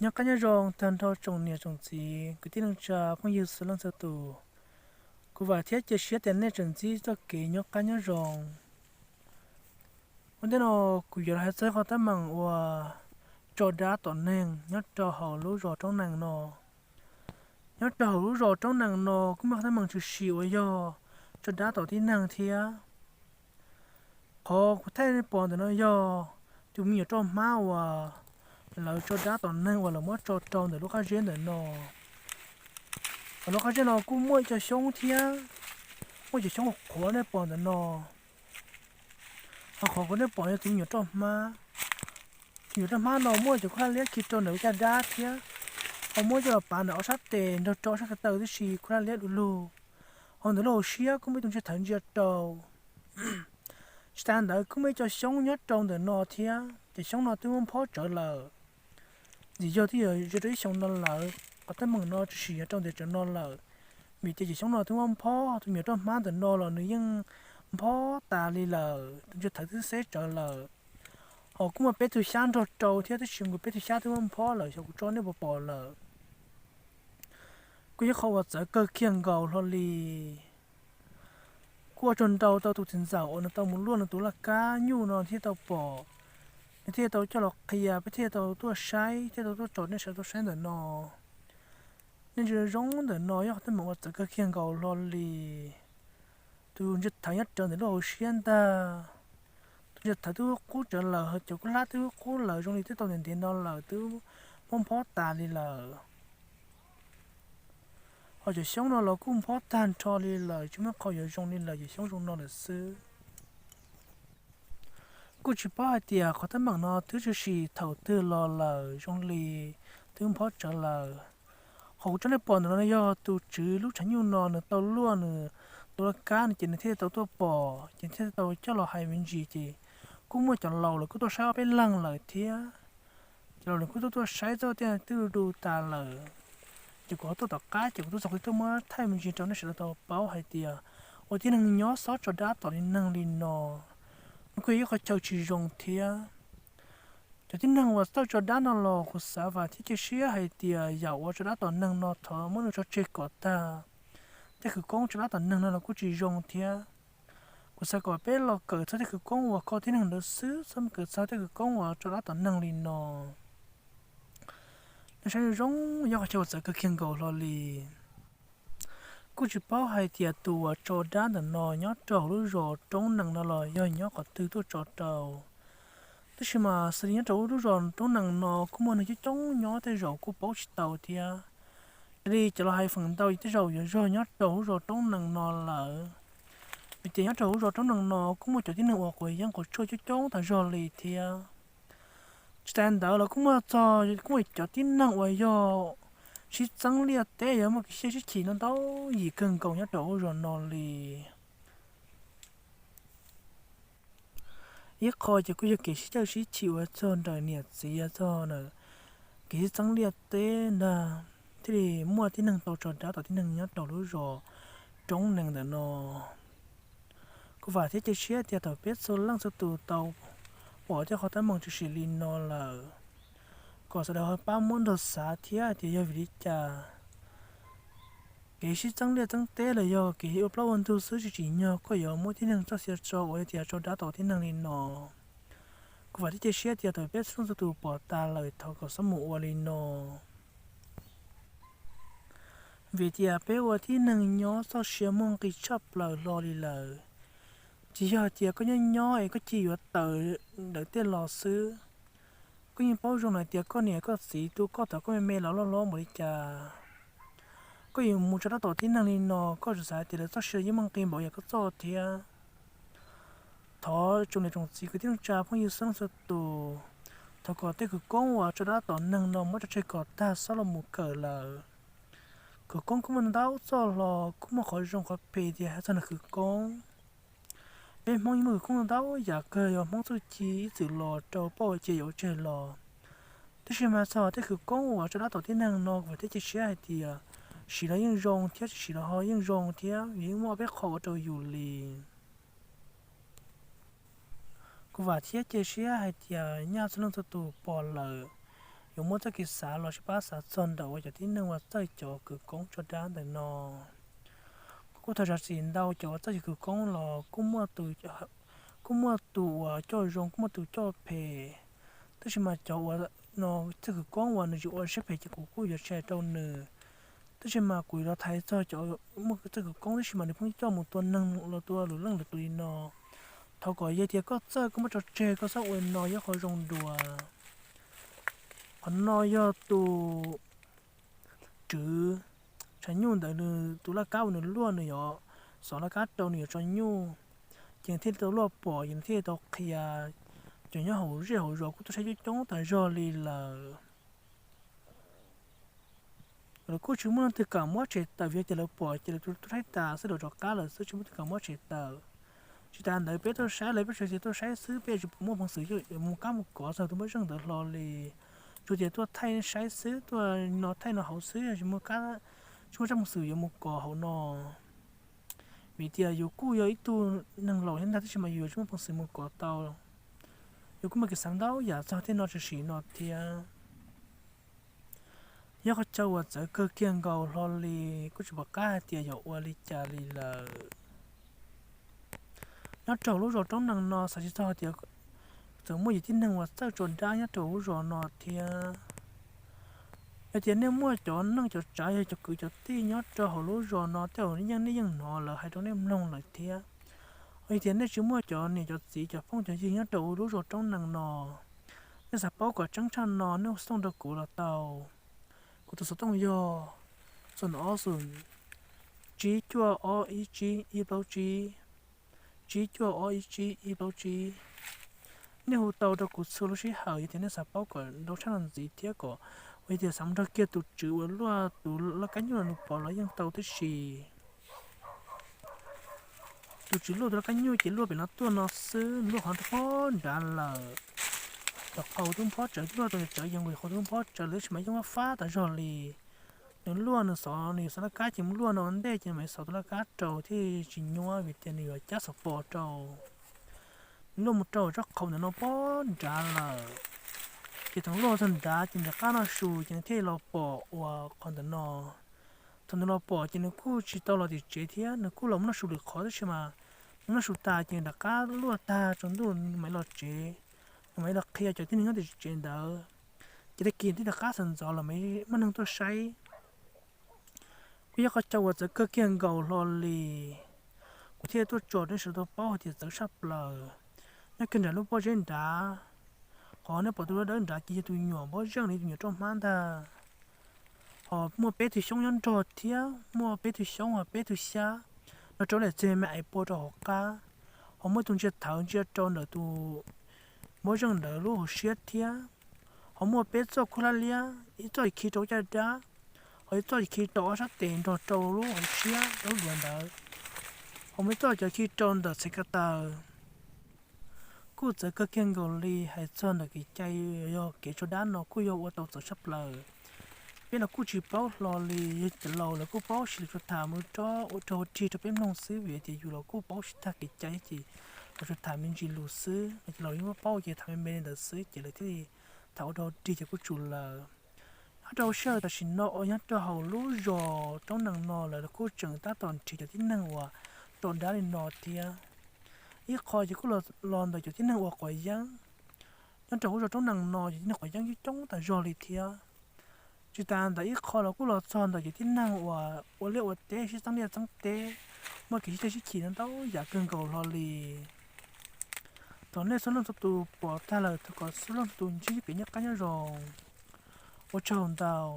Nyob qab nyob zoo tag nrho tsoom niam tsoom txiv kwv tij neej tsa phooj ywg txhua leej txhua tus. Kuv vam thiab cia siab tias nej tseem ntsib txoj kev nyob qab nyob zoo. Ua ntej no kuv yuav los hais txog qhov teeb meem uas tso dab tom neeg nyob rau hauv lub zos Roob Nees no. Nyob rau hauv lub zos Roob Nees no kuj muaj qhov teeb meem tshwm sim uas yog tso dab tom tib neeg thiab. Qhov kuv thaij nej pom ntawm no yog tus me nyuam roj hmab uas lawv tso dab tom neeg uas lawv muab tso rau ntawm lub qab zeb ntawm no. Hauv lub qab zeb no kuj muaj ib co xyoob thiab, muaj cov xyoob qhuav nej pom ntawm no. Ho qhov kuv nej pom yog tus me nyuam roj hmab. Tus me nyuam roj hmab no muaj cov khaub hlab liab khi rau ntawm caj dab thiab, ho muab coj los pav ntawm ob sab tes nrog rau ob sab ko taw tib si, khaub hlab liab du lug. Ho ntawm lub hauv siab kuj muaj ib tug ntsiag thawv ntsia rau. Tsis tas ntawd kuj muaj ib co xyoob nyob rau ntawm no thiab, ces xyoob no twb muab nphob tsawv lawm. Ntxim yog twb yog ze rau ib xyoos no lawm, qhov teeb meem no tshwm sim yog rau ntawm tsawv no lawm. Vim tias ces xyoob no twb muab nphob, tus me nyuam roj hmab ntawm no los nws yeej nphob tas li lawm, tus ntsiag thawv twb xeb tsawv lawm. Ho kuj muaj peb tug xyab nrog rau thiab, tab sis kuv peb tug xyab twb muab nphob lawm, xyov kuv tso nej puas pom lawm. Kuj yog qhov uas txawv kawg kiag nkaus hlo li. Kuj ua tsaug ntau rau tus txiv ntxawm uas nws tau mus luaj nws tus laj kab nyuj no thiaj tau pom, nws thiaj tau coj los qhia peb thiaj tau tuaj saib thiaj tau tuaj tso nej sawv daws tau saib ntawm no. Nej ntsia zoo ntawm no yog qhov teeb meem uas txawv kawg kiag nkaus hlo li. Tus ntsiag thawv nyob rau ntawm lub hauv siab ntag. Tus ntsiag thawv twb qub tsawv lawm, cov khaub hlab twb qub lawm, zoo li twb tau ntev ntev no lawm, twb muab nphob tas li lawm. Ho cov xyoob no los kuj nphob tag nrho li lawm, tsis muaj qhov yuav zoo li lawm, cov xyoob zoo no lawm xwb. Kuj tsis paub hais tias qhov teeb meem no twb tshwm sim thaum twg los lawm, zoo li twb nphob tsawv lawm. Qhov kuv tso nej pom ntawm no yog tus tswv lub tshav nyuj no nws tau luaj nws tus laj kab no ces nws thiaj tau tuaj pom, ces thiaj tau coj los hais me ntsis, ces kuj muaj cov laus lawv kuj tuaj saib ob peb leeg lawm thiab. Cov laus lawv kuj tuaj tuaj saib txog tiaj twb du du tas lawm. Ces kuv ho tuaj tom qab ces kuv tuaj txog kuv tuaj muab thaij me ntsis rau nej sawv daws tau paub hais tias ua tib neeg nyob txhob tso dab tom tib neeg li no, nws kuj yog ib qhov chaw tsis zoo thiab. Cov tib neeg uas txawj tso dab no los kuv xav vam thiab cia siab hais tias yam uas tso dab tom neeg no thov muab nws tso tseg kom tag. Tej khawv koob tso dab tom neeg no los kuj tsis zoo thiab. Kuv xav kom peb los kawm txog tej khawv koob uas kho tib neeg ntawd xwb, txhob mus kawm txog tej khawv koob uas tso dab tom neeg li no. Nej saib zoo, yog qhov chaw uas txawv kawg kiag nkaus hlo li. Kuj tsis paub hais tias tus uas tso dab ntawm no nyob rau hauv lub zos Roob Nees no los yog nyob qhov twg tuaj tso rau. Tab sis mas xws li nyob rau lub zos Roob Nees no kuj muaj neeg coob coob nyob, tej zaum kuj paub tsis tau thiab. Raws li cov laus hais feem ntau ces tej zaum yuav yog nyob rau lub zos Roob Nees no lawm. Vim tias nyob rau lub zos Roob Nees no kuj muaj cov tib neeg uas quav yeeb quav tshuaj coob coob tas zog li thiab. Tsis tas ntawd los kuj muaj txog, kuj muaj cov tib neeg uas yog sib txeeb liaj teb, yog muaj kev sib chim no ntau yim kawg nkaus nyob rau lub zos no li. Ib qho ces kuj yog kev sib caw sib chim uas txog ntawm niam txiv, txog ntawm kev sib txeeb liaj teb ntag, thiaj li muaj tib neeg tau tso dab tom tib neeg nyob rau lub zos Roob Nees ntawm no. Kuv vam thiab cia siab tias thaum peb txhua leej txhua tus tau pom tej qhov teeb meem tshwm sim li no lawm, kom sawv daws ho pab muab nrog xav thiab tias yog vim li cas kev sib txeeb liaj txeeb teb los yog kev ua plaub ua ntug xwb tsis tsim nyog koj yuav muab tib neeg txoj sia tso uas yog tias tso dab tom tib neeg li no. Kuv vam thiab cia siab tias thaum peb txhua leej txhua tus pom tas lawm thov kom txhob mus ua li no. Vim tias peb ua tib neeg nyob txoj sia muaj nqis tshaj plaws hlo li lawm. Tsis yog tias koj nyob nyob es koj cia yuav tawm ntawm tej los xwb. Koj yeej paub zoo lawm tias koj niam koj txiv tu koj thaum koj me me los loj hlob npaum li cas. Koj yuav mus tso dab tom tib neeg li no, koj tsuas xav tias lawv txoj sia yeej muaj nqis npaum yam koj txoj thiab. Thov tsoom niam tsoom txiv kwv tij neej tsa phooj ywg txhua leej txhua tus, thov kom tej khawv koob uas tso dab tom neeg no muab tso tseg kom tag, txhob los mus kawm lawm. Khawv koob kuj muaj ntau txoj hlo, kuj muaj qhov zoo qhov phem tias hais txog ntawm khawv koob. Peb Hmoob yeej muaj khawv koob ntau yam kawg, yog Hmoob txuj ci ib txwm los rau poj ua cia yuav ua tseg los. Tab sis mas txog tej khawv koob uas tso dab tom tib neeg no kuv vam thiab cia siab hais tias siv los yeej zoo thiab tsis siv los ho yeej zoo thiab, vim yeej muaj peb qho ua rau yus li. Kuv vam thiab cia siab hais tias nyaj txhua leej txhua tus pom lawm, yuav muaj txoj kev xav los sis pab xav txog ntawm uas cov tib neeg uas txawj cov khawv koob tso dab ntawm no. Kuv kuj thov zam txim ntau, cov uas txawj cov khawv koob los kuj muaj tus uas coj zoo, kuj muaj tus coj phem. Tab sis mas cov uas no txawj khawv koob uas nws tsis ua siab phem ces kuv kuj yuav tshaj rau nws. Tab sis mas kuv yuav los thaiv txog cov muaj txawj khawv koob tab sis mas nws pheej coj mus tua neeg los tua lwm leej lwm tus li no. Thov kom yog tias koj txawj koj muab tso tseg, koj txhob ua li no, yog qhov zoo dua. Qhov no yog tus tswv tshav nyuj ntawd nws tus laj kab uas nws luaj, nws yuav xov laj kab rau nws yuav tso nyuj, ces thiaj tau luaj pom, ces nws thiaj tau qhia. Cov nyob hauv zej hauv zos kuj tuaj saib coob coob tas zog li lawm. Lawv kuj tsis muaj leej twg kam muab tshem tawm, vim yog tias lawv pom ces lawv tuaj saib tas xwb, lawv rov qab lawm xwb, tsis muaj leej twg kam muab tshem tawm. Tsis tas ntawd peb tuaj saib lawv, peb tsuas tias tuaj saib xwb, peb tsis muaj peev xwm yuav mus kab mus kov txog tus muaj zeej ntawd hlo li. Tsuas tias tuaj thaij saib xwb, tuaj no thaij no hauv xwb, tsis muaj kab, tsis muaj tsab peev xwm yuav mus kov hauv no. Vim tias yus kuj yog ib tug neeg laus thiab ntag, tab sis mas yus yuav tsis muaj peev xwm mus kov tau. Yus kuj muaj kev xav ntau yam txog tej no tshwm sim no thiab. Yog qhov chaw uas txawv kawg kiag nkaus hlo li, kuj tsis pom qab hais tias yuav ua li cas li lawm. Nyob rau lub zos Roob Nees no xav tsis txog tias txawm muaj yus tib neeg uas txawj tso dab nyob rau lub zos no thiab. Yog tias nej muaj cov neej cov tsav, yog cov kwv cov tij nyob rau hauv lub zos no, tej zaum yeej nej yeej hnov lawv hais rau nej mloog lawm thiab. Yog tias nej tsis muaj cov niam cov txiv cov phooj cov ywg nyob rau lub zos Roob Nees no, nej xav paub kom tseeb tshaj no nej hu xov tooj rau kuv los tau. Kuv tus xov tooj yog xoom ob xoom tsib cuaj ob ib tsib ib plaub tsib, tsib cuaj ob ib tsib ib plaub tsib. Nej hu tau rau kuv txhua lub sij hawm yog tias nej xav paub kom ntau tshaj no ntxiv thiab kom, yog tias xav mus nrog kiag tus tswv uas luaj tus laj kab nyuj no nws pom los yeej tau tib si. Tus tswv luaj tus laj kab nyuj ces luaj pem no tuaj no xwb, nws luaj qhov tub phob nrad lawm. Tom qhov tub phob tsawv luaj, tus tsawv yees nqis qhov tub phob tsawv lawm, tab sis mas yeej fab fab tas zog li. Nws luaj nws xov, nws yuav xov laj kab ces mus luaj no ua ntej ces mam xov tus laj kab rau thiaj tsis nyuaj, vim tias nws yuav cab xov pos rau. Nws luaj mus rau tsob qhaus ntawm no pab nrad lawm. Ces thaum luaj txog nrad ces nws rov qab noj su ces nws thiaj los pom uas qhov ntawm no. Thaum nws los pom ces nws kuj tsis tau los tim tsev thiab, nws kuj los mus noj su lwm qhov, tab sis mas nws noj su tas ces nws rov qab luaj tag tsaus ntuj nws mam los tsev, nws mam los qhia cov tib neeg nyob tim tsev ntawd. Ces tag kis thiaj rov qab sawv ntxov los muaj neeg tuaj saib. Kuj yog qhov chaw uas txawv kawg kiag nkaus hlo li, kuv thiaj tuaj tso nej sawv daws tau paub hais tias txawv tshaj plaws. Nyob kiag nram lub pob zeb nrad, qhov nej pom tus dawb dawb nrad ces yog tus nyuam pob zeej li, tus nyuam roj hmab ntag. Ho muaj peb tug xyoob nyob nrog thiab, muaj peb tug xyoob ho peb tug xyab, no rau lem txeg me ais pua rau hauv qab. Ho muaj tus ntsia thawv ntsia rau ntawm tus pob zeej ntawd lub hauv siab thiab. Ho muaj peb txoj khuj hlab liab, ib txoj khi rau caj dab, ho ib txoj khi rau ob sab tes nrog rau lub hauv siab rau lub duav ntawd. Ho muaj ib txoj cov khi rau ntawm txhais ko taw. Kuj txawv kawg kiag nkaus li. Hais txog ntawm kev cai, yog kev tso dab no kuj yog ua tau txawv tshaj plaws. Peb los kuj tsis paub hlo li, yog cov laus lawv kuj paub, sis lawv tsuas tham mus rau ua rag ua rig rau peb mloog xwb, vim tias yus los kuj paub tsis tag kev cai ces lawv tsuas tham me ntsis lus xwb, no ces laus yeej paub ces tham me me li ntawd xwb ces lawv thiaj li tham ua rag ua rig ces kuj tsum lawm. Nyob rau sij hawm tam sim no uas nyob rau hauv lub zos Roob Nees no lawv kuj tseem tab tom nrhiav cov tib neeg uas tso dab li no thiab. Ib qho ces kuj los ntawm cov tib neeg uas quav yeeb. Nyob rau hauv lub zos Roob Nees no cov tib neeg quav yeeb coob coob tas zog li thiab. Tsis tas ntawd ib qho los kuj los txog ntawm cov tib neeg uas ua liaj ua teb sib txeeb liaj txeeb teb, muaj kev sib cav sib chim ntau yam kawg nkaus hlo li. Thov nej txhua leej txhua tus pom tag lawm thov kom txhua leej txhua tus ntsib kev noj qab nyob zoo. Ua tsaug ntau.